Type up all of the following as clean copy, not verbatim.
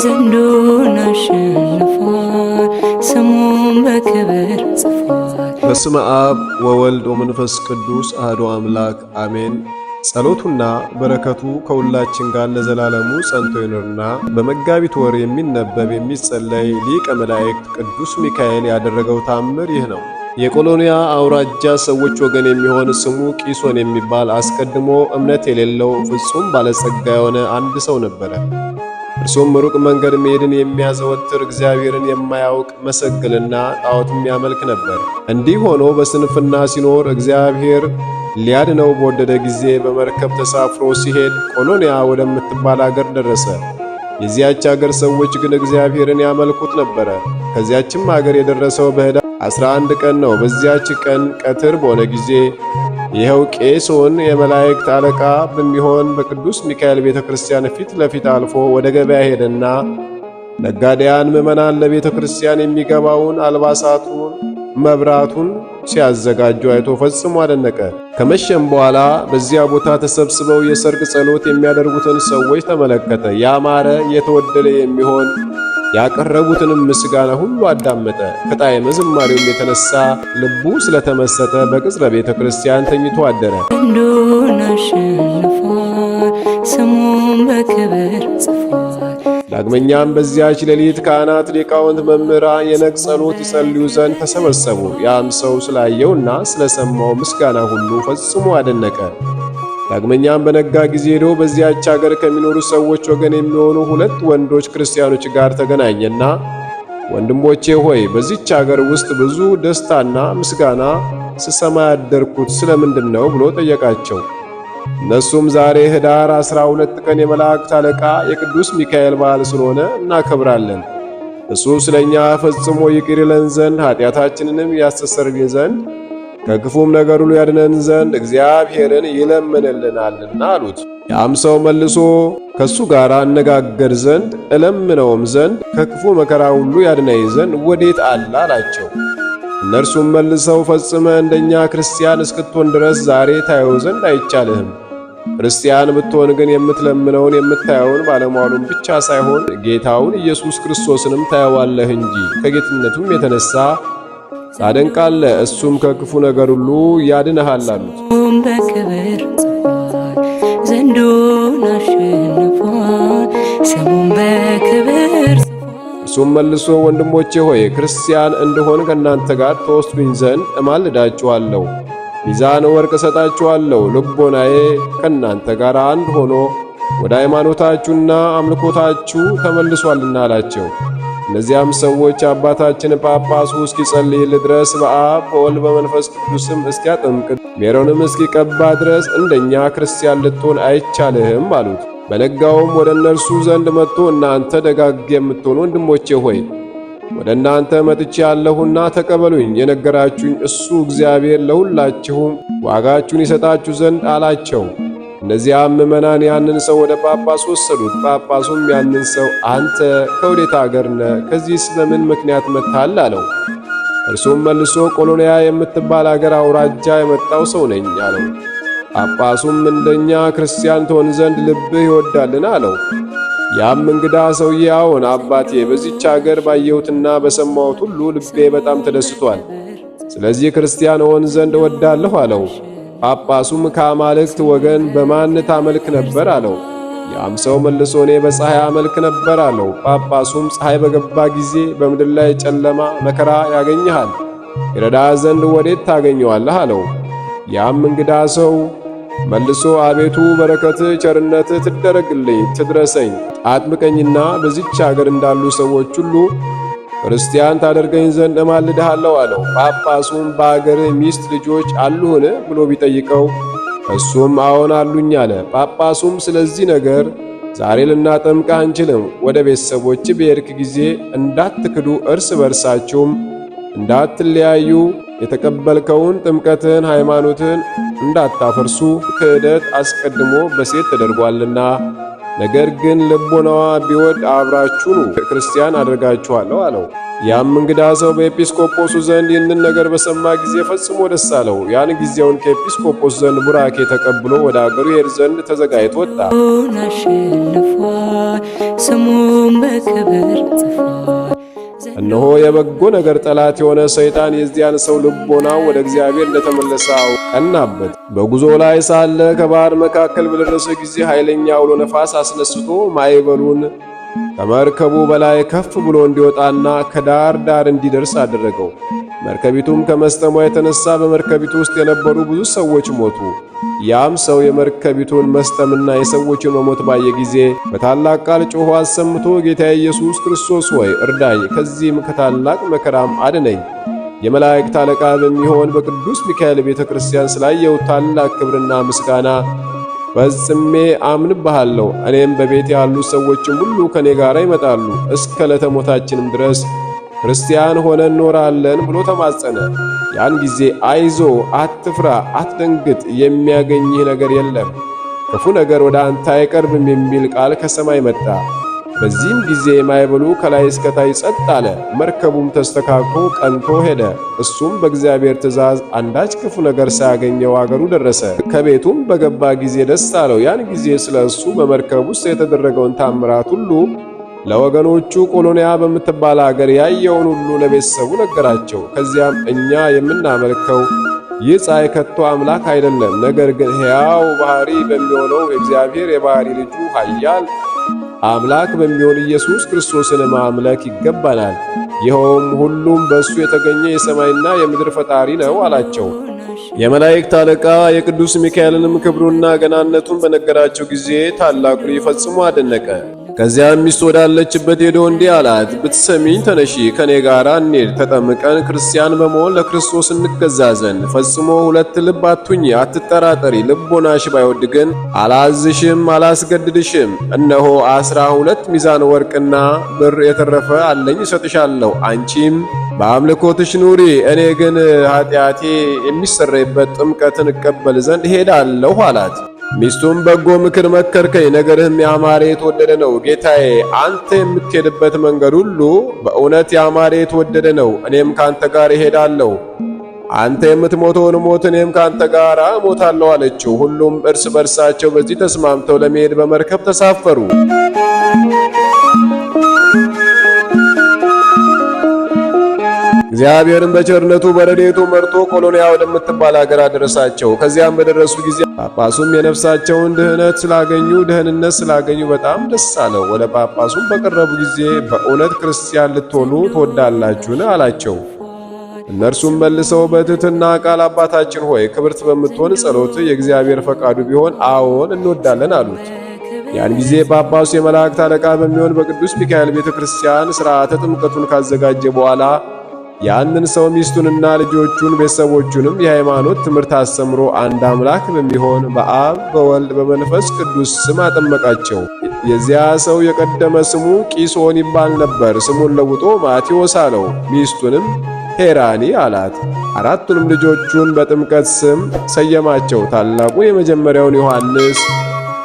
ዘንዶን አሸንፏል፣ ስሙን በክብር ጽፏል። በስመ አብ ወወልድ ወመንፈስ ቅዱስ አሐዱ አምላክ አሜን። ጸሎቱና በረከቱ ከሁላችን ጋር ለዘላለሙ ጸንቶ ይኑርና በመጋቢት ወር የሚነበብ የሚጸለይ ሊቀ መላእክት ቅዱስ ሚካኤል ያደረገው ታምር ይህ ነው። የቆሎንያ አውራጃ ሰዎች ወገን የሚሆን ስሙ ቂሶን የሚባል አስቀድሞ እምነት የሌለው ፍጹም ባለጸጋ የሆነ አንድ ሰው ነበረ። እርሱም ሩቅ መንገድ መሄድን የሚያዘወትር፣ እግዚአብሔርን የማያውቅ፣ መሰግልና ጣዖትም ያመልክ ነበር። እንዲህ ሆኖ በስንፍና ሲኖር እግዚአብሔር ሊያድነው በወደደ ጊዜ በመርከብ ተሳፍሮ ሲሄድ ቆሎንያ ወደምትባል አገር ደረሰ። የዚያች አገር ሰዎች ግን እግዚአብሔርን ያመልኩት ነበረ። ከዚያችም አገር የደረሰው በኅዳር 11 ቀን ነው። በዚያች ቀን ቀትር በሆነ ጊዜ ይኸው ቄሶን የመላእክት አለቃ በሚሆን በቅዱስ ሚካኤል ቤተ ክርስቲያን ፊት ለፊት አልፎ ወደ ገበያ ሄደና ነጋዴያን ምዕመናን ለቤተ ክርስቲያን የሚገባውን አልባሳቱን፣ መብራቱን ሲያዘጋጁ አይቶ ፈጽሞ አደነቀ። ከመሸም በኋላ በዚያ ቦታ ተሰብስበው የሰርግ ጸሎት የሚያደርጉትን ሰዎች ተመለከተ። ያማረ የተወደደ የሚሆን ያቀረቡትንም ምስጋና ሁሉ አዳመጠ። ከጣዕመ ዝማሬውም የተነሳ ልቡ ስለተመሰጠ በቅጽረ ቤተ ክርስቲያን ተኝቶ አደረ። ዘንዶን አሸንፏል፣ ስሙን በክብር ጽፏል። ዳግመኛም በዚያች ሌሊት ካህናት፣ ሊቃውንት፣ መምህራን የነግ ጸሎት ይጸልዩ ዘንድ ተሰበሰቡ። ያም ሰው ስላየውና ስለሰማው ምስጋና ሁሉ ፈጽሞ አደነቀ። ዳግመኛም በነጋ ጊዜ ሄዶ በዚያች አገር ከሚኖሩ ሰዎች ወገን የሚሆኑ ሁለት ወንዶች ክርስቲያኖች ጋር ተገናኘና፣ ወንድሞቼ ሆይ፣ በዚች አገር ውስጥ ብዙ ደስታና ምስጋና ስሰማ ያደርኩት ስለምንድን ነው ብሎ ጠየቃቸው። እነሱም ዛሬ ኅዳር 12 ቀን የመላእክት አለቃ የቅዱስ ሚካኤል በዓል ስለሆነ እናከብራለን። እሱ ስለኛ ፈጽሞ ይቅር ይለን ዘንድ፣ ኃጢአታችንንም ያስተሰርይልን ዘንድ፣ ከክፉም ነገር ሁሉ ያድነን ዘንድ እግዚአብሔርን ይለምንልናልና አሉት። ያም ሰው መልሶ ከሱ ጋር አነጋገር ዘንድ እለምነውም ዘንድ ከክፉ መከራ ሁሉ ያድነኝ ዘንድ ወዴት አለ አላቸው። እነርሱም መልሰው ፈጽመ እንደኛ ክርስቲያን እስክትሆን ድረስ ዛሬ ታየው ዘንድ አይቻልህም። ክርስቲያን ብትሆን ግን የምትለምነውን የምታየውን ባለሟሉን ብቻ ሳይሆን ጌታውን ኢየሱስ ክርስቶስንም ታየዋለህ እንጂ፣ ከጌትነቱም የተነሳ ታደንቃለህ፣ እሱም ከክፉ ነገር ሁሉ ያድንሃል አሉት። ስሙን በክብር ጽፏል፣ ዘንዶን አሸንፏል፣ ስሙን በክብር ጽፏል። እርሱም መልሶ ወንድሞቼ ሆይ፣ ክርስቲያን እንድሆን ከእናንተ ጋር ተወስዱኝ ዘንድ እማልዳችኋለሁ። ሚዛን ወርቅ እሰጣችኋለሁ። ልቦናዬ ከእናንተ ጋር አንድ ሆኖ ወደ ሃይማኖታችሁና አምልኮታችሁ ተመልሷልና አላቸው። እነዚያም ሰዎች አባታችን ጳጳሱ እስኪጸልይልህ ድረስ፣ በአብ በወልድ በመንፈስ ቅዱስም እስኪያጠምቅ፣ ሜሮንም እስኪቀባ ድረስ እንደኛ ክርስቲያን ልትሆን አይቻልህም አሉት። በነጋውም ወደ እነርሱ ዘንድ መጥቶ እናንተ ደጋግ የምትሆኑ ወንድሞቼ ሆይ፣ ወደ እናንተ መጥቼ ያለሁና ተቀበሉኝ። የነገራችሁኝ እሱ እግዚአብሔር ለሁላችሁም ዋጋችሁን ይሰጣችሁ ዘንድ አላቸው። እነዚያም ምዕመናን ያንን ሰው ወደ ጳጳሱ ወሰዱት። ጳጳሱም ያንን ሰው አንተ ከወዴት አገር ነህ? ከዚህስ በምን ምክንያት መጥተሃል? አለው። እርሱም መልሶ ቆሎንያ የምትባል አገር አውራጃ የመጣው ሰው ነኝ አለው። ጳጳሱም እንደኛ ክርስቲያን ትሆን ዘንድ ልብህ ይወዳልን? አለው። ያም እንግዳ ሰውዬ አዎን አባቴ፣ በዚች አገር ባየሁትና በሰማሁት ሁሉ ልቤ በጣም ተደስቷል። ስለዚህ ክርስቲያን እሆን ዘንድ እወዳለሁ አለው። ጳጳሱም ከአማልክት ወገን በማን ታመልክ ነበር አለው። ያም ሰው መልሶ እኔ በፀሐይ አመልክ ነበር አለው። ጳጳሱም ፀሐይ በገባ ጊዜ በምድር ላይ ጨለማ መከራ ያገኝሃል፣ ይረዳ ዘንድ ወዴት ታገኘዋለህ አለው። ያም እንግዳ ሰው መልሶ አቤቱ በረከት ቸርነት ትደረግልኝ ትድረሰኝ፣ አጥምቀኝና በዚች አገር እንዳሉ ሰዎች ሁሉ ክርስቲያን ታደርገኝ ዘንድ እማልድሃለሁ አለው። ጳጳሱም በአገር ሚስት ልጆች አሉህን ብሎ ቢጠይቀው እሱም አዎን አሉኝ አለ። ጳጳሱም ስለዚህ ነገር ዛሬ ልናጠምቅህ አንችልም፣ ወደ ቤተሰቦች በሄድክ ጊዜ እንዳትክዱ፣ እርስ በርሳችሁም እንዳትለያዩ፣ የተቀበልከውን ጥምቀትን ሃይማኖትን እንዳታፈርሱ፣ ክህደት አስቀድሞ በሴት ተደርጓልና፣ ነገር ግን ልቦናዋ ቢወድ አብራችሁ ኑ፣ ክርስቲያን አደርጋችኋለሁ አለው። ያም እንግዳ ሰው በኤጲስቆጶሱ ዘንድ ይህንን ነገር በሰማ ጊዜ ፈጽሞ ደስ አለው። ያን ጊዜውን ከኤጲስቆጶሱ ዘንድ ቡራኬ ተቀብሎ ወደ አገሩ ይሄድ ዘንድ ተዘጋጅቶ ወጣ። አሸንፏል፣ ስሙን በክብር ጽፏል። እነሆ የበጎ ነገር ጠላት የሆነ ሰይጣን የዚያን ሰው ልቦናው ወደ እግዚአብሔር እንደተመለሰ ቀናበት። በጉዞ ላይ ሳለ ከባህር መካከል በደረሰ ጊዜ ኃይለኛ አውሎ ነፋስ አስነስቶ ማዕበሉን ከመርከቡ በላይ ከፍ ብሎ እንዲወጣና ከዳር ዳር እንዲደርስ አደረገው። መርከቢቱም ከመስጠሟ የተነሳ በመርከቢቱ ውስጥ የነበሩ ብዙ ሰዎች ሞቱ። ያም ሰው የመርከቢቱን መስጠምና የሰዎችን መሞት ባየ ጊዜ በታላቅ ቃል ጮኾ አሰምቶ ጌታ ኢየሱስ ክርስቶስ ሆይ እርዳኝ፣ ከዚህም ከታላቅ መከራም አድነኝ። የመላእክት አለቃ በሚሆን በቅዱስ ሚካኤል ቤተ ክርስቲያን ስላየው ታላቅ ክብርና ምስጋና ፈጽሜ አምንብሃለሁ። እኔም በቤት ያሉ ሰዎችም ሁሉ ከኔ ጋር ይመጣሉ፣ እስከ ዕለተ ሞታችንም ድረስ ክርስቲያን ሆነን እንኖራለን ብሎ ተማጸነ። ያን ጊዜ አይዞ፣ አትፍራ፣ አትደንግጥ፣ የሚያገኝህ ነገር የለም፣ ክፉ ነገር ወደ አንተ አይቀርብም የሚል ቃል ከሰማይ መጣ። በዚህም ጊዜ ማዕበሉ ከላይ እስከ ታች ጸጥ አለ። መርከቡም ተስተካክሎ ቀንቶ ሄደ። እሱም በእግዚአብሔር ትእዛዝ አንዳች ክፉ ነገር ሳያገኘው አገሩ ደረሰ። ከቤቱም በገባ ጊዜ ደስ አለው። ያን ጊዜ ስለ እሱ በመርከብ ውስጥ የተደረገውን ታምራት ሁሉ ለወገኖቹ ቆሎንያ በምትባል አገር ያየውን ሁሉ ለቤተሰቡ ነገራቸው። ከዚያም እኛ የምናመልከው ይህ ፀሐይ ከቶ አምላክ አይደለም፣ ነገር ግን ሕያው ባሕሪ በሚሆነው እግዚአብሔር የባሕሪ ልጁ ኃያል አምላክ በሚሆን ኢየሱስ ክርስቶስን ማምለክ ይገባናል። ይኸውም ሁሉም በእሱ የተገኘ የሰማይና የምድር ፈጣሪ ነው አላቸው። የመላእክት አለቃ የቅዱስ ሚካኤልንም ክብሩና ገናነቱን በነገራቸው ጊዜ ታላቁ ፈጽሞ አደነቀ። ከዚያም ሚስት ወዳለችበት ሄዶ እንዲህ አላት፣ ብትሰሚኝ ተነሺ፣ ከኔ ጋር እንሂድ፣ ተጠምቀን ክርስቲያን በመሆን ለክርስቶስ እንገዛ ዘንድ። ፈጽሞ ሁለት ልብ አትሁኚ፣ አትጠራጠሪ። ልቦናሽ ባይወድ ግን አላዝሽም፣ አላስገድድሽም። እነሆ 12 ሚዛን ወርቅና ብር የተረፈ አለኝ፣ እሰጥሻለሁ። አንቺም በአምልኮትሽ ኑሪ፣ እኔ ግን ኃጢአቴ የሚሰረይበት ጥምቀትን እቀበል ዘንድ እሄዳለሁ አላት። ሚስቱም በጎ ምክር መከርከኝ፣ ነገርህም ያማረ የተወደደ ነው። ጌታዬ አንተ የምትሄድበት መንገድ ሁሉ በእውነት ያማረ የተወደደ ነው። እኔም ካንተ ጋር እሄዳለሁ። አንተ የምትሞተውን ሞት እኔም ካንተ ጋር እሞታለሁ አለችው። ሁሉም እርስ በርሳቸው በዚህ ተስማምተው ለመሄድ በመርከብ ተሳፈሩ። እግዚአብሔርም በቸርነቱ በረድኤቱ መርቶ ኮሎንያ ወደምትባል አገር አደረሳቸው። ከዚያም በደረሱ ጊዜ ጳጳሱም የነፍሳቸውን ድህነት ስላገኙ ደህንነት ስላገኙ በጣም ደስ አለው። ወደ ጳጳሱም በቀረቡ ጊዜ በእውነት ክርስቲያን ልትሆኑ ትወዳላችሁን? አላቸው። እነርሱም መልሰው በትሕትና ቃል አባታችን ሆይ ክብርት በምትሆን ጸሎት የእግዚአብሔር ፈቃዱ ቢሆን አዎን እንወዳለን አሉት። ያን ጊዜ ጳጳሱ የመላእክት አለቃ በሚሆን በቅዱስ ሚካኤል ቤተ ክርስቲያን ሥርዓተ ጥምቀቱን ካዘጋጀ በኋላ ያንን ሰው ሚስቱንና ልጆቹን ቤተሰቦቹንም የሃይማኖት ትምህርት አስተምሮ አንድ አምላክ በሚሆን በአብ በወልድ በመንፈስ ቅዱስ ስም አጠመቃቸው። የዚያ ሰው የቀደመ ስሙ ቂሶን ይባል ነበር። ስሙን ለውጦ ማቴዎስ አለው። ሚስቱንም ሄራኒ አላት። አራቱንም ልጆቹን በጥምቀት ስም ሰየማቸው። ታላቁን የመጀመሪያውን ዮሐንስ፣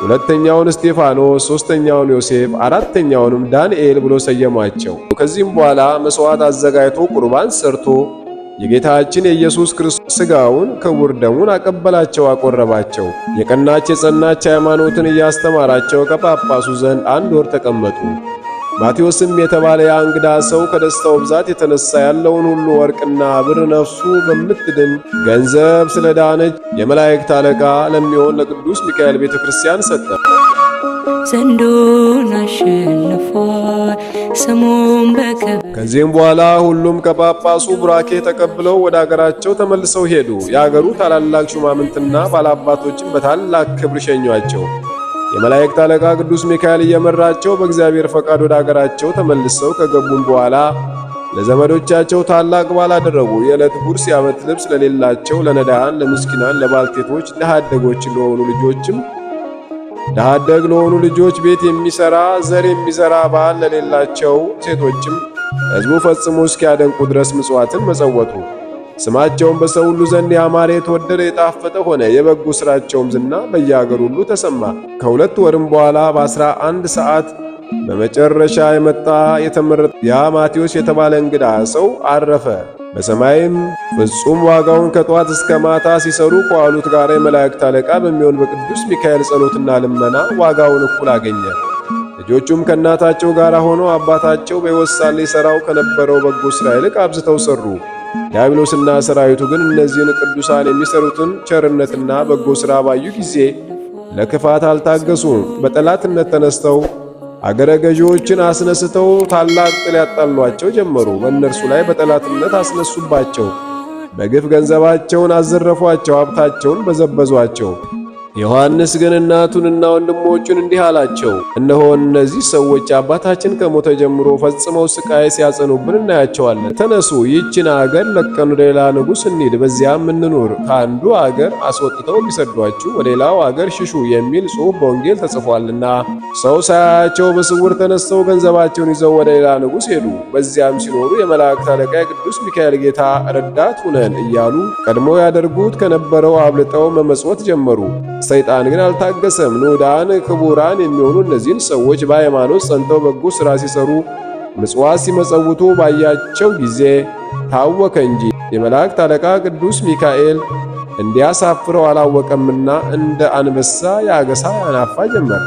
ሁለተኛውን እስጢፋኖስ፣ ሶስተኛውን ዮሴፍ፣ አራተኛውንም ዳንኤል ብሎ ሰየማቸው። ከዚህም በኋላ መሥዋዕት አዘጋጅቶ ቁርባን ሰርቶ የጌታችን የኢየሱስ ክርስቶስ ሥጋውን ክቡር ደሙን አቀበላቸው፣ አቆረባቸው። የቀናች የጸናች ሃይማኖትን እያስተማራቸው ከጳጳሱ ዘንድ አንድ ወር ተቀመጡ። ማቴዎስም የተባለ ያ እንግዳ ሰው ከደስታው ብዛት የተነሳ ያለውን ሁሉ ወርቅና ብር ነፍሱ በምትድን ገንዘብ ስለዳነች የመላእክት አለቃ ለሚሆን ለቅዱስ ሚካኤል ቤተ ክርስቲያን ሰጠ። ዘንዶን አሸንፏል ስሙን በክብር። ከዚህም በኋላ ሁሉም ከጳጳሱ ቡራኬ ተቀብለው ወደ አገራቸው ተመልሰው ሄዱ። የአገሩ ታላላቅ ሹማምንትና ባላባቶችን በታላቅ ክብር ሸኟቸው። የመላእክት አለቃ ቅዱስ ሚካኤል እየመራቸው በእግዚአብሔር ፈቃድ ወደ አገራቸው ተመልሰው ከገቡም በኋላ ለዘመዶቻቸው ታላቅ በዓል አደረጉ። የዕለት ጉርስ፣ የዓመት ልብስ ለሌላቸው ለነዳያን፣ ለምስኪናን፣ ለባልቴቶች፣ ድሃ አደጎች ለሆኑ ልጆችም ድሃ አደግ ለሆኑ ልጆች ቤት የሚሰራ ዘር የሚዘራ ባል ለሌላቸው ሴቶችም ሕዝቡ ፈጽሞ እስኪያደንቁ ድረስ ምጽዋትን መጸወቱ። ስማቸውም በሰው ሁሉ ዘንድ ያማረ የተወደደ የጣፈጠ ሆነ። የበጎ ሥራቸውም ዝና በየአገሩ ሁሉ ተሰማ። ከሁለት ወርም በኋላ በ11 ሰዓት በመጨረሻ የመጣ የተመረጠ ያ ማቴዎስ የተባለ እንግዳ ሰው አረፈ። በሰማይም ፍጹም ዋጋውን ከጠዋት እስከ ማታ ሲሰሩ ከዋሉት ጋር የመላእክት አለቃ በሚሆን በቅዱስ ሚካኤል ጸሎትና ልመና ዋጋውን እኩል አገኘ። ልጆቹም ከእናታቸው ጋር ሆነው አባታቸው በሕይወት ሳለ ይሠራው ከነበረው በጎ ሥራ ይልቅ አብዝተው ሠሩ። ዲያብሎስና ሰራዊቱ ግን እነዚህን ቅዱሳን የሚሰሩትን ቸርነትና በጎ ሥራ ባዩ ጊዜ ለክፋት አልታገሱም። በጠላትነት ተነስተው አገረ ገዢዎችን አስነስተው ታላቅ ጥል ያጣሏቸው ጀመሩ። በእነርሱ ላይ በጠላትነት አስነሱባቸው። በግፍ ገንዘባቸውን አዘረፏቸው፣ ሀብታቸውን በዘበዟቸው። ዮሐንስ ግን እናቱንና ወንድሞቹን እንዲህ አላቸው፣ እነሆ እነዚህ ሰዎች አባታችን ከሞተ ጀምሮ ፈጽመው ስቃይ ሲያጸኑብን እናያቸዋለን። ተነሱ፣ ይህችን አገር ለቀን ወደ ሌላ ንጉሥ እንሂድ፣ በዚያም እንኑር። ከአንዱ አገር አስወጥተው ቢሰዷችሁ ወደ ሌላው አገር ሽሹ የሚል ጽሑፍ በወንጌል ተጽፏልና። ሰው ሳያያቸው በስውር ተነስተው ገንዘባቸውን ይዘው ወደ ሌላ ንጉሥ ሄዱ። በዚያም ሲኖሩ የመላእክት አለቃ የቅዱስ ሚካኤል ጌታ ረዳት ሁነን እያሉ ቀድሞ ያደርጉት ከነበረው አብልጠው መመጽወት ጀመሩ። ሰይጣን ግን አልታገሰም። ንዑዳን ክቡራን የሚሆኑ እነዚህን ሰዎች በሃይማኖት ጸንተው በጎ ሥራ ሲሰሩ ምጽዋት ሲመጸውቱ ባያቸው ጊዜ ታወከ እንጂ የመላእክት አለቃ ቅዱስ ሚካኤል እንዲያሳፍረው አላወቀምና እንደ አንበሳ ያገሳ ያናፋ ጀመር።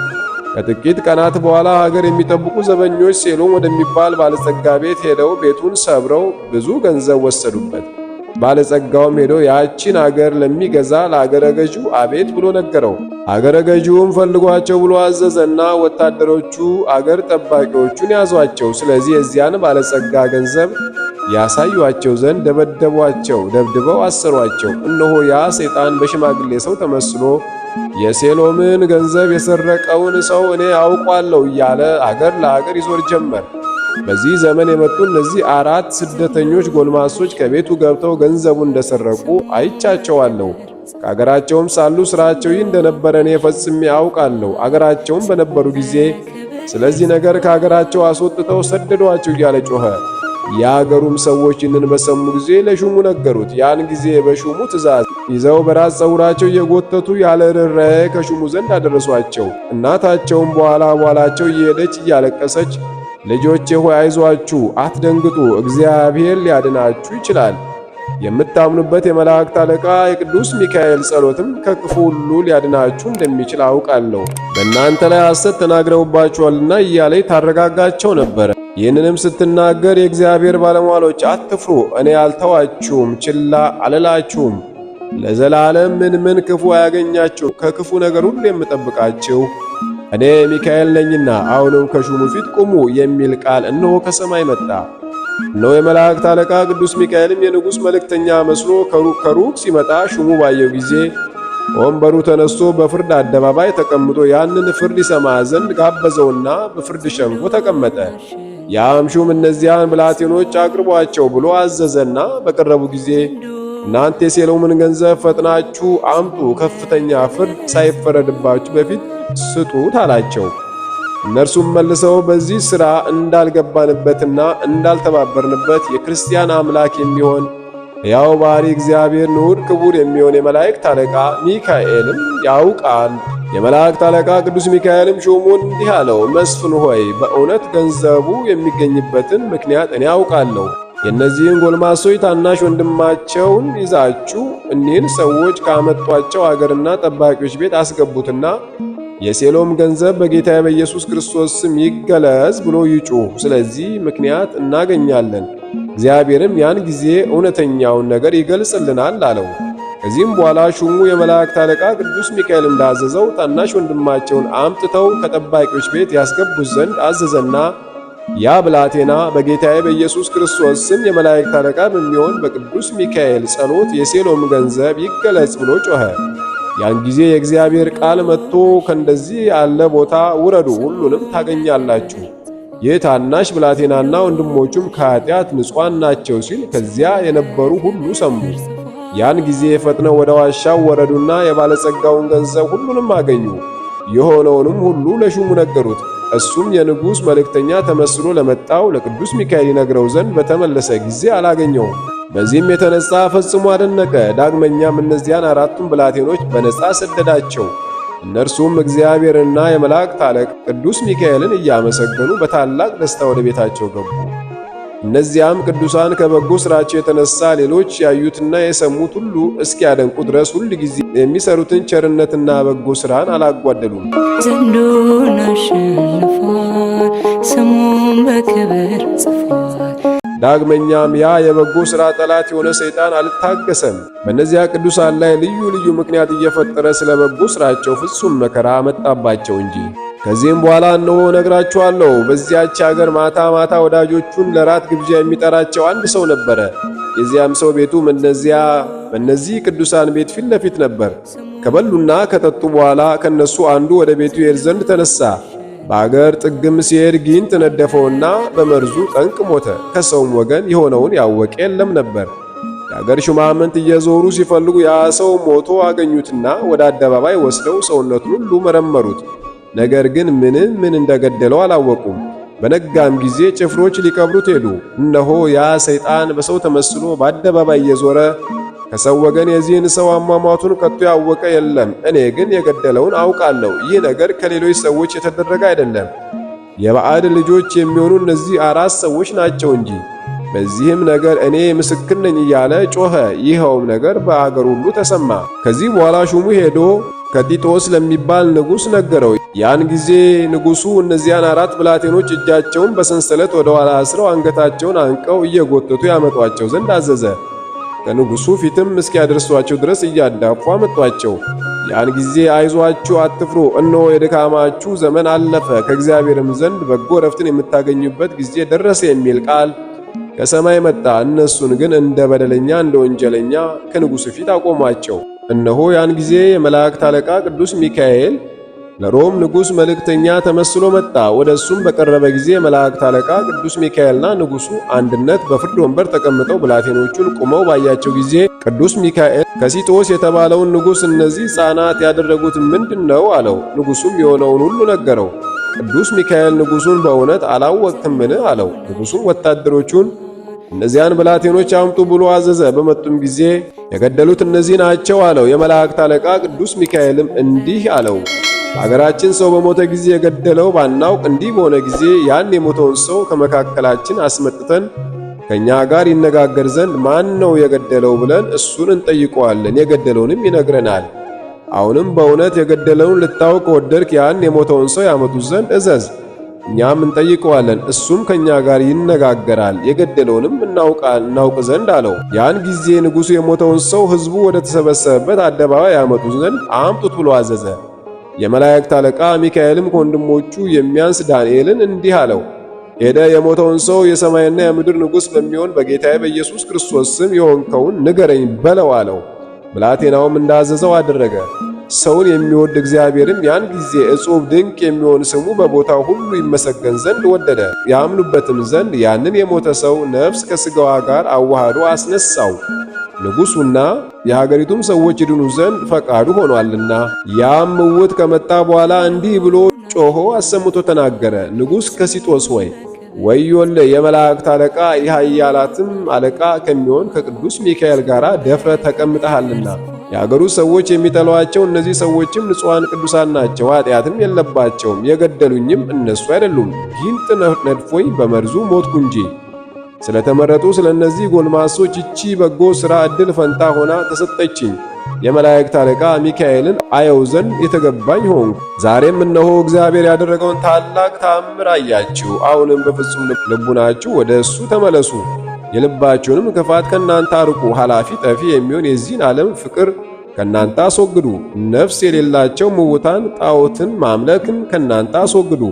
ከጥቂት ቀናት በኋላ ሀገር የሚጠብቁ ዘበኞች ሴሎም ወደሚባል ባለጸጋ ቤት ሄደው ቤቱን ሰብረው ብዙ ገንዘብ ወሰዱበት። ባለጸጋውም ሄዶ ያቺን አገር ለሚገዛ ለአገረ ገዢው አቤት ብሎ ነገረው። አገረ ገዢውም ፈልጓቸው ብሎ አዘዘና ወታደሮቹ አገር ጠባቂዎቹን ያዟቸው። ስለዚህ የዚያን ባለጸጋ ገንዘብ ያሳዩአቸው ዘንድ ደበደቧቸው፣ ደብድበው አሰሯቸው። እነሆ ያ ሰይጣን በሽማግሌ ሰው ተመስሎ የሴሎምን ገንዘብ የሰረቀውን ሰው እኔ አውቋለሁ እያለ አገር ለአገር ይዞር ጀመር። በዚህ ዘመን የመጡ እነዚህ አራት ስደተኞች ጎልማሶች ከቤቱ ገብተው ገንዘቡን እንደሰረቁ አይቻቸዋለሁ። ከአገራቸውም ሳሉ ስራቸው ይህ እንደነበረ እኔ ፈጽሜ አውቃለሁ። አገራቸውም በነበሩ ጊዜ ስለዚህ ነገር ከአገራቸው አስወጥተው ሰደዷቸው እያለ ጮኸ። የአገሩም ሰዎች ይህንን በሰሙ ጊዜ ለሹሙ ነገሩት። ያን ጊዜ በሹሙ ትእዛዝ ይዘው በራስ ፀጉራቸው እየጎተቱ ያለ ርኅራኄ ከሹሙ ዘንድ አደረሷቸው። እናታቸውም በኋላ በኋላቸው እየሄደች እያለቀሰች ልጆቼ ሆይ አይዟችሁ፣ አትደንግጡ፣ እግዚአብሔር ሊያድናችሁ ይችላል። የምታምኑበት የመላእክት አለቃ የቅዱስ ሚካኤል ጸሎትም ከክፉ ሁሉ ሊያድናችሁ እንደሚችል አውቃለሁ። በእናንተ ላይ ሐሰት ተናግረውባችኋልና እያለች ታረጋጋቸው ነበረ። ይህንንም ስትናገር የእግዚአብሔር ባለሟሎች አትፍሩ፣ እኔ አልተዋችሁም፣ ችላ አልላችሁም፣ ለዘላለም ምን ምን ክፉ አያገኛችሁ፣ ከክፉ ነገር ሁሉ የምጠብቃችሁ እኔ ሚካኤል ነኝና አሁንም ከሹሙ ፊት ቁሙ የሚል ቃል እነሆ ከሰማይ መጣ። እነሆ የመላእክት አለቃ ቅዱስ ሚካኤልም የንጉሥ መልእክተኛ መስሎ ከሩቅ ሲመጣ ሹሙ ባየው ጊዜ ወንበሩ ተነስቶ በፍርድ አደባባይ ተቀምጦ ያንን ፍርድ ይሰማ ዘንድ ጋበዘውና በፍርድ ሸንጎ ተቀመጠ። ያም ሹም እነዚያን ብላቴኖች አቅርቧቸው ብሎ አዘዘና በቀረቡ ጊዜ እናንተ የሴሎምን ገንዘብ ፈጥናችሁ አምጡ፣ ከፍተኛ ፍርድ ሳይፈረድባችሁ በፊት ስጡት አላቸው። እነርሱም መልሰው በዚህ ሥራ እንዳልገባንበትና እንዳልተባበርንበት የክርስቲያን አምላክ የሚሆን ሕያው ባሕሪ እግዚአብሔር ንዑድ ክቡር የሚሆን የመላእክት አለቃ ሚካኤልም ያውቃል። የመላእክት አለቃ ቅዱስ ሚካኤልም ሹሙን እንዲህ አለው፣ መስፍን ሆይ በእውነት ገንዘቡ የሚገኝበትን ምክንያት እኔ አውቃለሁ። የእነዚህን ጎልማሶች ታናሽ ወንድማቸውን ይዛችሁ እኒህን ሰዎች ካመጧቸው አገርና ጠባቂዎች ቤት አስገቡትና የሴሎም ገንዘብ በጌታ በኢየሱስ ክርስቶስ ስም ይገለጽ ብሎ ይጩህ። ስለዚህ ምክንያት እናገኛለን፣ እግዚአብሔርም ያን ጊዜ እውነተኛውን ነገር ይገልጽልናል አለው። ከዚህም በኋላ ሹሙ የመላእክት አለቃ ቅዱስ ሚካኤል እንዳዘዘው ታናሽ ወንድማቸውን አምጥተው ከጠባቂዎች ቤት ያስገቡት ዘንድ አዘዘና ያ ብላቴና በጌታዬ በኢየሱስ ክርስቶስ ስም የመላእክት አለቃ በሚሆን በቅዱስ ሚካኤል ጸሎት የሴሎም ገንዘብ ይገለጽ ብሎ ጮኸ። ያን ጊዜ የእግዚአብሔር ቃል መጥቶ ከእንደዚህ ያለ ቦታ ውረዱ፣ ሁሉንም ታገኛላችሁ፣ ይህ ታናሽ ብላቴናና ወንድሞቹም ከኃጢአት ንጹሐን ናቸው ሲል ከዚያ የነበሩ ሁሉ ሰሙ። ያን ጊዜ ፈጥነው ወደ ዋሻው ወረዱና የባለጸጋውን ገንዘብ ሁሉንም አገኙ። የሆነውንም ሁሉ ለሹሙ ነገሩት። እሱም የንጉሥ መልእክተኛ ተመስሎ ለመጣው ለቅዱስ ሚካኤል ይነግረው ዘንድ በተመለሰ ጊዜ አላገኘውም። በዚህም የተነሳ ፈጽሞ አደነቀ። ዳግመኛም እነዚያን አራቱን ብላቴኖች በነፃ ሰደዳቸው። እነርሱም እግዚአብሔርና የመላእክት አለቃ ቅዱስ ሚካኤልን እያመሰገኑ በታላቅ ደስታ ወደ ቤታቸው ገቡ። እነዚያም ቅዱሳን ከበጎ ሥራቸው የተነሳ ሌሎች ያዩትና የሰሙት ሁሉ እስኪያደንቁ ድረስ ሁል ጊዜ የሚሰሩትን ቸርነትና በጎ ሥራን አላጓደሉም። ዘንዶን አሸንፏል፣ ስሙን በክብር ጽፏል። ዳግመኛም ያ የበጎ ሥራ ጠላት የሆነ ሰይጣን አልታገሰም። በእነዚያ ቅዱሳን ላይ ልዩ ልዩ ምክንያት እየፈጠረ ስለ በጎ ሥራቸው ፍጹም መከራ መጣባቸው እንጂ። ከዚህም በኋላ እነሆ እነግራችኋለሁ፣ በዚያች አገር ማታ ማታ ወዳጆቹን ለራት ግብዣ የሚጠራቸው አንድ ሰው ነበረ። የዚያም ሰው ቤቱ በእነዚህ ቅዱሳን ቤት ፊት ለፊት ነበር። ከበሉና ከጠጡ በኋላ ከነሱ አንዱ ወደ ቤቱ ይሄድ ዘንድ ተነሳ። በአገር ጥግም ሲሄድ ጊንጥ ነደፈውና በመርዙ ጠንቅ ሞተ። ከሰውም ወገን የሆነውን ያወቀ የለም ነበር። የአገር ሹማምንት እየዞሩ ሲፈልጉ ያ ሰው ሞቶ አገኙትና ወደ አደባባይ ወስደው ሰውነቱን ሁሉ መረመሩት። ነገር ግን ምንም ምን እንደገደለው አላወቁም። በነጋም ጊዜ ጭፍሮች ሊቀብሩት ሄዱ። እነሆ ያ ሰይጣን በሰው ተመስሎ በአደባባይ እየዞረ ከሰው ወገን የዚህን ሰው አሟሟቱን ከቶ ያወቀ የለም፣ እኔ ግን የገደለውን አውቃለሁ። ይህ ነገር ከሌሎች ሰዎች የተደረገ አይደለም፣ የባዕድ ልጆች የሚሆኑ እነዚህ አራት ሰዎች ናቸው እንጂ። በዚህም ነገር እኔ ምስክር ነኝ እያለ ጮኸ። ይኸውም ነገር በአገር ሁሉ ተሰማ። ከዚህ በኋላ ሹሙ ሄዶ ከጢጦስ ለሚባል ንጉሥ ነገረው። ያን ጊዜ ንጉሡ እነዚያን አራት ብላቴኖች እጃቸውን በሰንሰለት ወደ ኋላ አስረው አንገታቸውን አንቀው እየጎተቱ ያመጧቸው ዘንድ አዘዘ። ከንጉሡ ፊትም እስኪያደርሷቸው ድረስ እያዳፉ አመጧቸው። ያን ጊዜ አይዟችሁ፣ አትፍሩ፣ እነሆ የድካማችሁ ዘመን አለፈ፣ ከእግዚአብሔርም ዘንድ በጎ ረፍትን የምታገኙበት ጊዜ ደረሰ የሚል ቃል ከሰማይ መጣ። እነሱን ግን እንደ በደለኛ እንደ ወንጀለኛ ከንጉሡ ፊት አቆሟቸው። እነሆ ያን ጊዜ የመላእክት አለቃ ቅዱስ ሚካኤል ለሮም ንጉሥ መልእክተኛ ተመስሎ መጣ። ወደ እሱም በቀረበ ጊዜ የመላእክት አለቃ ቅዱስ ሚካኤልና ንጉሡ አንድነት በፍርድ ወንበር ተቀምጠው ብላቴኖቹን ቆመው ባያቸው ጊዜ ቅዱስ ሚካኤል ከሲጦስ የተባለውን ንጉሥ እነዚህ ሕፃናት ያደረጉት ምንድን ነው? አለው። ንጉሡም የሆነውን ሁሉ ነገረው። ቅዱስ ሚካኤል ንጉሡን በእውነት አላወቅህምን? አለው። ንጉሡም ወታደሮቹን እነዚያን ብላቴኖች አምጡ ብሎ አዘዘ። በመጡም ጊዜ የገደሉት እነዚህ ናቸው አለው። የመላእክት አለቃ ቅዱስ ሚካኤልም እንዲህ አለው፣ በአገራችን ሰው በሞተ ጊዜ የገደለው ባናውቅ እንዲህ በሆነ ጊዜ ያን የሞተውን ሰው ከመካከላችን አስመጥተን ከእኛ ጋር ይነጋገር ዘንድ ማን ነው የገደለው ብለን እሱን እንጠይቀዋለን፣ የገደለውንም ይነግረናል። አሁንም በእውነት የገደለውን ልታውቅ ወደድክ ያን የሞተውን ሰው ያመጡት ዘንድ እዘዝ፣ እኛም እንጠይቀዋለን፣ እሱም ከእኛ ጋር ይነጋገራል፣ የገደለውንም እናውቅ ዘንድ አለው። ያን ጊዜ ንጉሡ የሞተውን ሰው ሕዝቡ ወደ ተሰበሰበበት አደባባይ ያመጡት ዘንድ አምጡት ብሎ አዘዘ። የመላእክት አለቃ ሚካኤልም ከወንድሞቹ የሚያንስ ዳንኤልን እንዲህ አለው፣ ሄደ የሞተውን ሰው የሰማይና የምድር ንጉሥ በሚሆን በጌታዬ በኢየሱስ ክርስቶስ ስም የሆንከውን ንገረኝ በለው አለው። ብላቴናውም እንዳዘዘው አደረገ። ሰውን የሚወድ እግዚአብሔርም ያን ጊዜ እጹብ ድንቅ የሚሆን ስሙ በቦታው ሁሉ ይመሰገን ዘንድ ወደደ። ያምኑበትም ዘንድ ያንን የሞተ ሰው ነፍስ ከሥጋዋ ጋር አዋህዶ አስነሳው። ንጉሡና የሀገሪቱም ሰዎች ይድኑ ዘንድ ፈቃዱ ሆኗልና። ያም ምውት ከመጣ በኋላ እንዲህ ብሎ ጮሆ አሰምቶ ተናገረ። ንጉሥ ከሲጦስ ሆይ ወዮልህ! የመላእክት አለቃ የኃያላትም አለቃ ከሚሆን ከቅዱስ ሚካኤል ጋር ደፍረ ተቀምጠሃልና። የአገሩ ሰዎች የሚጠሏቸው እነዚህ ሰዎችም ንጹሐን ቅዱሳን ናቸው፣ ኃጢአትም የለባቸውም። የገደሉኝም እነሱ አይደሉም፣ ጊንጥ ነድፎኝ በመርዙ ሞትኩ እንጂ። ስለተመረጡ ስለ እነዚህ ጎልማሶች ይቺ በጎ ሥራ ዕድል ፈንታ ሆና ተሰጠችኝ። የመላእክት አለቃ ሚካኤልን አየው ዘንድ የተገባኝ ሆንኩ። ዛሬም እነሆ እግዚአብሔር ያደረገውን ታላቅ ተአምር አያችሁ። አሁንም በፍጹም ልቡናችሁ ወደ እሱ ተመለሱ፣ የልባችሁንም ክፋት ከእናንተ አርቁ። ኃላፊ ጠፊ የሚሆን የዚህን ዓለም ፍቅር ከእናንተ አስወግዱ። ነፍስ የሌላቸው ምውታን ጣዖትን ማምለክን ከእናንተ አስወግዱ።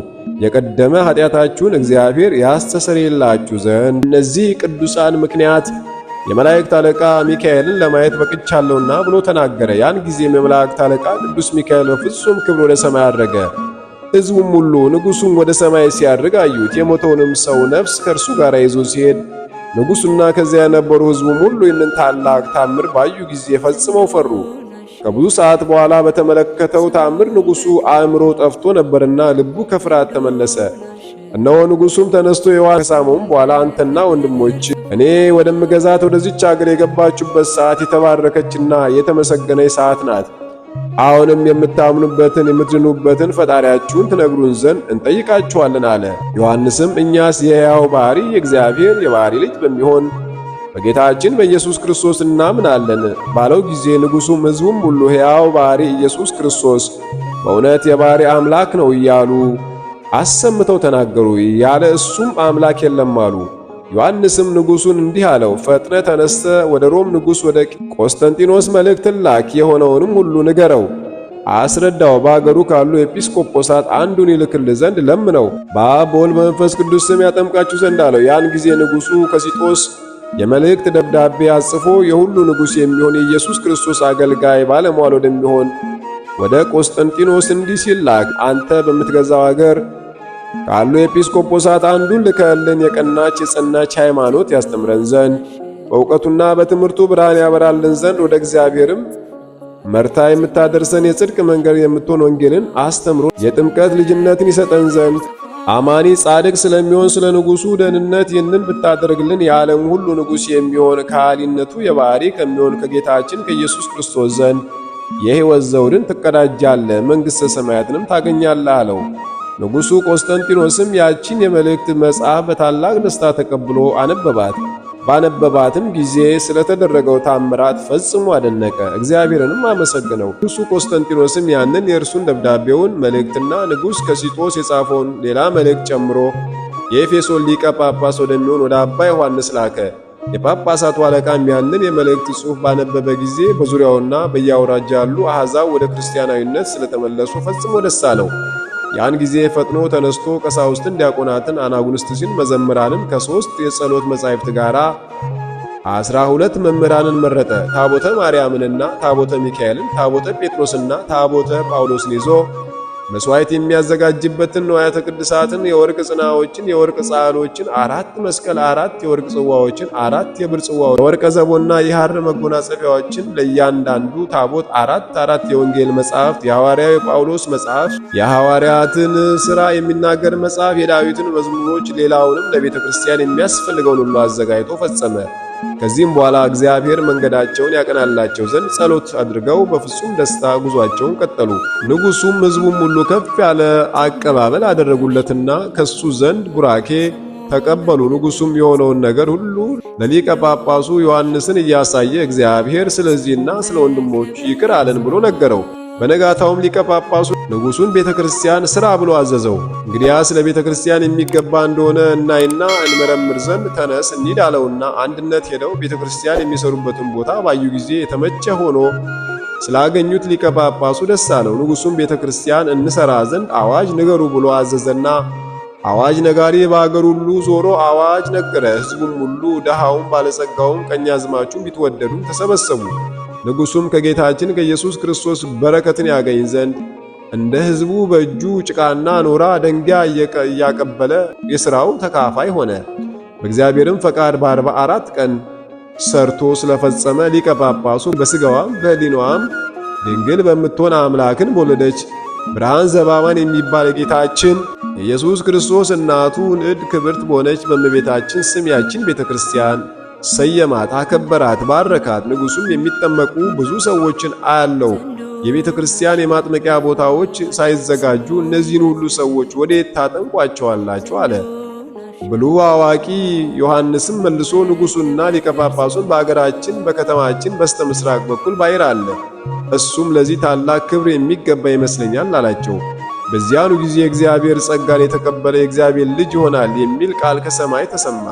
የቀደመ ኃጢአታችሁን እግዚአብሔር ያስተሰርይላችሁ ዘንድ እነዚህ ቅዱሳን ምክንያት የመላእክት አለቃ ሚካኤልን ለማየት በቅቻለሁና ብሎ ተናገረ። ያን ጊዜም የመላእክት አለቃ ቅዱስ ሚካኤል በፍጹም ክብር ወደ ሰማይ አረገ። ሕዝቡም ሁሉ ንጉሡም ወደ ሰማይ ሲያርግ አዩት። የሞተውንም ሰው ነፍስ ከእርሱ ጋር ይዞ ሲሄድ ንጉሡና ከዚያ የነበሩ ሕዝቡም ሁሉ ይህንን ታላቅ ታምር ባዩ ጊዜ ፈጽመው ፈሩ። ከብዙ ሰዓት በኋላ በተመለከተው ታምር ንጉሡ አእምሮ ጠፍቶ ነበርና ልቡ ከፍርሃት ተመለሰ። እነሆ ንጉሡም ተነስቶ ሔዋን ከሳመውም በኋላ አንተና ወንድሞች እኔ ወደምገዛት ወደዚች አገር የገባችሁበት ሰዓት የተባረከችና የተመሰገነች ሰዓት ናት። አሁንም የምታምኑበትን የምትድኑበትን ፈጣሪያችሁን ትነግሩን ዘንድ እንጠይቃችኋለን አለ። ዮሐንስም እኛስ የሕያው ባሕሪ የእግዚአብሔር የባሕሪ ልጅ በሚሆን በጌታችን በኢየሱስ ክርስቶስ እናምናለን ባለው ጊዜ ንጉሡም ሕዝቡም ሁሉ ሕያው ባሕሪ ኢየሱስ ክርስቶስ በእውነት የባሕሪ አምላክ ነው እያሉ አሰምተው ተናገሩ። ያለ እሱም አምላክ የለም አሉ። ዮሐንስም ንጉሡን እንዲህ አለው፣ ፈጥነ ተነስተ ወደ ሮም ንጉሥ ወደ ቆስጠንጢኖስ መልእክትን ላክ፣ የሆነውንም ሁሉ ንገረው፣ አስረዳው። በአገሩ ካሉ ኤጲስቆጶሳት አንዱን ይልክልህ ዘንድ ለምነው፣ በአብ በወልድ በመንፈስ ቅዱስ ስም ያጠምቃችሁ ዘንድ አለው። ያን ጊዜ ንጉሡ ከሲጦስ የመልእክት ደብዳቤ አጽፎ የሁሉ ንጉሥ የሚሆን የኢየሱስ ክርስቶስ አገልጋይ ባለሟል ወደሚሆን ወደ ቆስጠንጢኖስ እንዲህ ሲል ላክ። አንተ በምትገዛው አገር ካሉ ኤጲስቆጶሳት አንዱን ልከልን የቀናች የጸናች ሃይማኖት ያስተምረን ዘንድ በእውቀቱና በትምህርቱ ብርሃን ያበራልን ዘንድ ወደ እግዚአብሔርም መርታ የምታደርሰን የጽድቅ መንገድ የምትሆን ወንጌልን አስተምሮ የጥምቀት ልጅነትን ይሰጠን ዘንድ አማኒ ጻድቅ ስለሚሆን ስለ ንጉሡ ደህንነት ይህንን ብታደርግልን የዓለም ሁሉ ንጉሥ የሚሆን ከሃሊነቱ የባሕሪ ከሚሆን ከጌታችን ከኢየሱስ ክርስቶስ ዘንድ የሕይወት ዘውድን ትቀዳጃለህ፣ መንግሥተ ሰማያትንም ታገኛለህ አለው። ንጉሡ ቆስጠንጢኖስም ያቺን የመልእክት መጽሐፍ በታላቅ ደስታ ተቀብሎ አነበባት። ባነበባትም ጊዜ ስለተደረገው ታምራት ፈጽሞ አደነቀ፣ እግዚአብሔርንም አመሰግነው። ንጉሡ ቆስጠንጢኖስም ያንን የእርሱን ደብዳቤውን መልእክትና ንጉሥ ከሲጦስ የጻፈውን ሌላ መልእክት ጨምሮ የኤፌሶን ሊቀ ጳጳስ ወደሚሆን ወደ አባ ዮሐንስ ላከ። የጳጳሳቱ አለቃም ያንን የመልእክት ጽሑፍ ባነበበ ጊዜ በዙሪያውና በየአውራጃ ያሉ አሕዛብ ወደ ክርስቲያናዊነት ስለተመለሱ ፈጽሞ ደስ አለው። ያን ጊዜ ፈጥኖ ተነስቶ ቀሳውስትን፣ ዲያቆናትን፣ አናጉንስጢስን፣ መዘምራንን ከሦስት የጸሎት መጻሕፍት ጋር 12 መምህራንን መረጠ። ታቦተ ማርያምንና ታቦተ ሚካኤልን፣ ታቦተ ጴጥሮስና ታቦተ ጳውሎስን ይዞ መስዋዕት የሚያዘጋጅበትን ንዋያተ ቅድሳትን፣ የወርቅ ጽናዎችን፣ የወርቅ ጻሎችን፣ አራት መስቀል፣ አራት የወርቅ ጽዋዎችን፣ አራት የብር ጽዋዎች፣ የወርቀ ዘቦና የሐር መጎናጸፊያዎችን፣ ለእያንዳንዱ ታቦት አራት አራት የወንጌል መጽሐፍት፣ የሐዋርያው የጳውሎስ መጽሐፍ፣ የሐዋርያትን ሥራ የሚናገር መጽሐፍ፣ የዳዊትን መዝሙሮች፣ ሌላውንም ለቤተ ክርስቲያን የሚያስፈልገውን ሁሉ አዘጋጅቶ ፈጸመ። ከዚህም በኋላ እግዚአብሔር መንገዳቸውን ያቀናላቸው ዘንድ ጸሎት አድርገው በፍጹም ደስታ ጉዟቸውን ቀጠሉ። ንጉሡም ሕዝቡም ሁሉ ከፍ ያለ አቀባበል አደረጉለትና ከሱ ዘንድ ቡራኬ ተቀበሉ። ንጉሡም የሆነውን ነገር ሁሉ ለሊቀ ጳጳሱ ዮሐንስን እያሳየ እግዚአብሔር ስለዚህና ስለ ወንድሞቹ ይቅር አለን ብሎ ነገረው። በነጋታውም ሊቀ ጳጳሱ ንጉሡን ቤተ ክርስቲያን ሥራ ብሎ አዘዘው። እንግዲያስ ለቤተ ክርስቲያን የሚገባ እንደሆነ እናይና እንመረምር ዘንድ ተነስ እንሂድ አለውና አንድነት ሄደው ቤተ ክርስቲያን የሚሰሩበትን ቦታ ባዩ ጊዜ የተመቸ ሆኖ ስላገኙት ሊቀ ጳጳሱ ደስ አለው። ንጉሡም ቤተ ክርስቲያን እንሰራ ዘንድ አዋጅ ንገሩ ብሎ አዘዘና አዋጅ ነጋሪ በአገር ሁሉ ዞሮ አዋጅ ነገረ። ሕዝቡም ሁሉ ድሃውም፣ ባለጸጋውም፣ ቀኛዝማቹም ቢትወደዱም ተሰበሰቡ። ንጉሡም ከጌታችን ከኢየሱስ ክርስቶስ በረከትን ያገኝ ዘንድ እንደ ሕዝቡ በእጁ ጭቃና ኖራ ደንጊያ እያቀበለ የሥራው ተካፋይ ሆነ። በእግዚአብሔርም ፈቃድ በ44 ቀን ሰርቶ ስለፈጸመ ሊቀ ጳጳሱ በሥጋዋም በሕሊናዋም ድንግል በምትሆን አምላክን በወለደች ብርሃን ዘባማን የሚባል የጌታችን የኢየሱስ ክርስቶስ እናቱ ንዕድ ክብርት በሆነች በእመቤታችን ስም ያችን ቤተ ክርስቲያን ሰየማት፣ አከበራት፣ ባረካት። ንጉሡም የሚጠመቁ ብዙ ሰዎችን አያለው። የቤተ ክርስቲያን የማጥመቂያ ቦታዎች ሳይዘጋጁ እነዚህን ሁሉ ሰዎች ወዴት ታጠምቋቸዋላችሁ? አለ። ብሉዕ አዋቂ ዮሐንስም መልሶ ንጉሡንና ሊቀ ጳጳሱን በአገራችን በከተማችን በስተ ምስራቅ በኩል ባሕር አለ፣ እሱም ለዚህ ታላቅ ክብር የሚገባ ይመስለኛል አላቸው። በዚያኑ ጊዜ እግዚአብሔር ጸጋን የተቀበለ የእግዚአብሔር ልጅ ይሆናል የሚል ቃል ከሰማይ ተሰማ።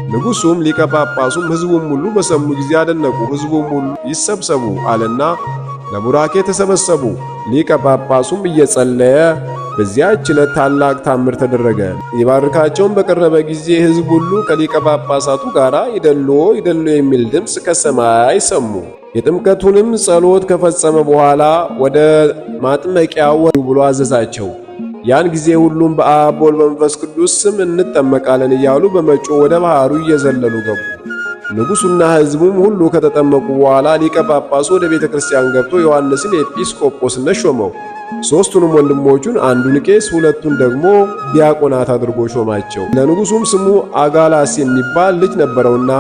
ንጉሡም ሊቀ ጳጳሱም ሕዝቡም ሁሉ በሰሙ ጊዜ አደነቁ። ሕዝቡም ሁሉ ይሰብሰቡ አለና ለቡራኬ ተሰበሰቡ። ሊቀ ጳጳሱም እየጸለየ በዚያች ዕለት ታላቅ ታምር ተደረገ። ሊባርካቸውን በቀረበ ጊዜ ሕዝብ ሁሉ ከሊቀ ጳጳሳቱ ጋር ይደሎ ይደሎ የሚል ድምፅ ከሰማይ ሰሙ። የጥምቀቱንም ጸሎት ከፈጸመ በኋላ ወደ ማጥመቂያው ብሎ አዘዛቸው። ያን ጊዜ ሁሉም በአብ በወልድ በመንፈስ ቅዱስ ስም እንጠመቃለን እያሉ በመጮህ ወደ ባህሩ እየዘለሉ ገቡ። ንጉሡና ሕዝቡም ሁሉ ከተጠመቁ በኋላ ሊቀ ጳጳሱ ወደ ቤተ ክርስቲያን ገብቶ ዮሐንስን ኤጲስቆጶስነት ሾመው። ሦስቱንም ወንድሞቹን አንዱን ቄስ ሁለቱን ደግሞ ዲያቆናት አድርጎ ሾማቸው። ለንጉሡም ስሙ አጋላስ የሚባል ልጅ ነበረውና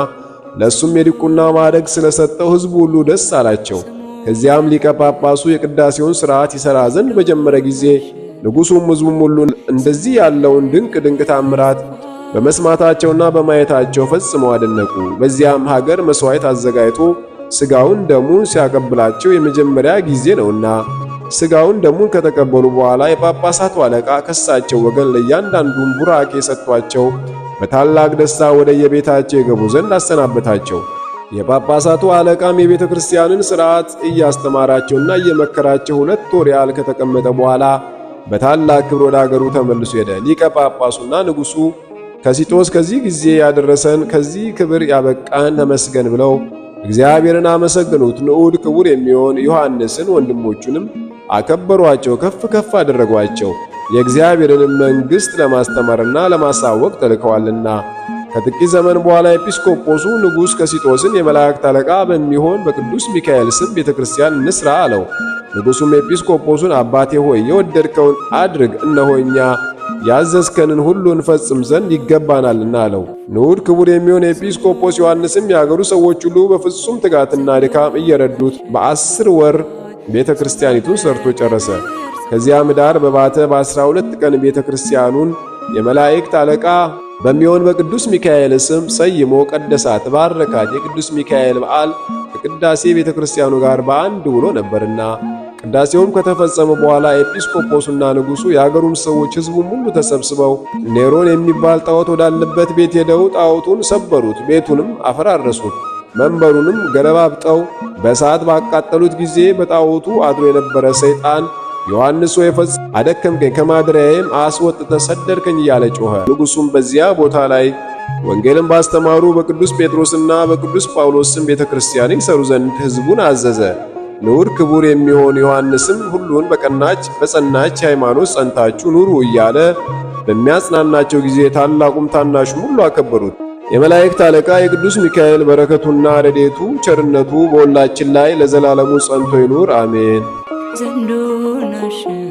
ለእሱም የዲቁና ማዕረግ ስለሰጠው ሕዝቡ ሁሉ ደስ አላቸው። ከዚያም ሊቀ ጳጳሱ የቅዳሴውን ሥርዓት ይሠራ ዘንድ በጀመረ ጊዜ ንጉሡም ሕዝቡም ሁሉ እንደዚህ ያለውን ድንቅ ድንቅ ታምራት በመስማታቸውና በማየታቸው ፈጽመው አደነቁ። በዚያም ሀገር መሥዋዕት አዘጋጅቶ ሥጋውን ደሙን ሲያቀብላቸው የመጀመሪያ ጊዜ ነውና። ሥጋውን ደሙን ከተቀበሉ በኋላ የጳጳሳቱ አለቃ ከሳቸው ወገን ለእያንዳንዱም ቡራኬ ሰጥቷቸው በታላቅ ደስታ ወደ የቤታቸው የገቡ ዘንድ አሰናበታቸው። የጳጳሳቱ አለቃም የቤተ ክርስቲያንን ሥርዓት እያስተማራቸውና እየመከራቸው 2 ወር ያህል ከተቀመጠ በኋላ በታላቅ ክብር ወደ አገሩ ተመልሶ ሄደ። ሊቀ ጳጳሱና ንጉሡ ከሲጦስ ከዚህ ጊዜ ያደረሰን ከዚህ ክብር ያበቃን ተመስገን ብለው እግዚአብሔርን አመሰግኑት። ንዑድ ክቡር የሚሆን ዮሐንስን ወንድሞቹንም አከበሯቸው፣ ከፍ ከፍ አደረጓቸው። የእግዚአብሔርንም መንግሥት ለማስተማርና ለማሳወቅ ተልከዋልና። ከጥቂት ዘመን በኋላ ኤጲስቆጶሱ ንጉሥ ከሲጦስን የመላእክት አለቃ በሚሆን በቅዱስ ሚካኤል ስም ቤተ ክርስቲያን እንስራ አለው። ንጉሡም ኤጲስቆጶሱን አባቴ ሆይ የወደድከውን አድርግ፣ እነሆ እኛ ያዘዝከንን ሁሉ እንፈጽም ዘንድ ይገባናልና አለው። ንዑድ ክቡር የሚሆን ኤጲስቆጶስ ዮሐንስም የአገሩ ሰዎች ሁሉ በፍጹም ትጋትና ድካም እየረዱት በ10 ወር ቤተ ክርስቲያኒቱን ሰርቶ ጨረሰ። ከዚያም ኅዳር በባተ በ12 ቀን ቤተ ክርስቲያኑን የመላእክት አለቃ በሚሆን በቅዱስ ሚካኤል ስም ሰይሞ ቀደሳት፣ ባረካት። የቅዱስ ሚካኤል በዓል ከቅዳሴ ቤተ ክርስቲያኑ ጋር በአንድ ውሎ ነበርና። ቅዳሴውም ከተፈጸመ በኋላ ኤጲስቆጶሱና ንጉሡ የአገሩም ሰዎች ሕዝቡም ሁሉ ተሰብስበው ኔሮን የሚባል ጣዖት ወዳለበት ቤት ሄደው ጣዖቱን ሰበሩት፣ ቤቱንም አፈራረሱት። መንበሩንም ገለባብጠው በእሳት ባቃጠሉት ጊዜ በጣዖቱ አድሮ የነበረ ሰይጣን ዮሐንስ ሆይ ፈጽመህ አደከምከኝ፣ ከማደሪያዬም አስወጥተህ ሰደድከኝ እያለ ጮኸ። ንጉሡም በዚያ ቦታ ላይ ወንጌልን ባስተማሩ በቅዱስ ጴጥሮስና በቅዱስ ጳውሎስ ስም ቤተ ክርስቲያን ይሰሩ ዘንድ ሕዝቡን አዘዘ። ንዑድ ክቡር የሚሆን ዮሐንስም ሁሉን በቀናች በጸናች ሃይማኖት ጸንታችሁ ኑሩ እያለ በሚያጽናናቸው ጊዜ ታላቁም ታናሹም ሁሉ አከበሩት። የመላእክት አለቃ የቅዱስ ሚካኤል በረከቱና ረድኤቱ ቸርነቱ በሁላችን ላይ ለዘላለሙ ጸንቶ ይኑር፣ አሜን። ዘንዶን አሸንፏል።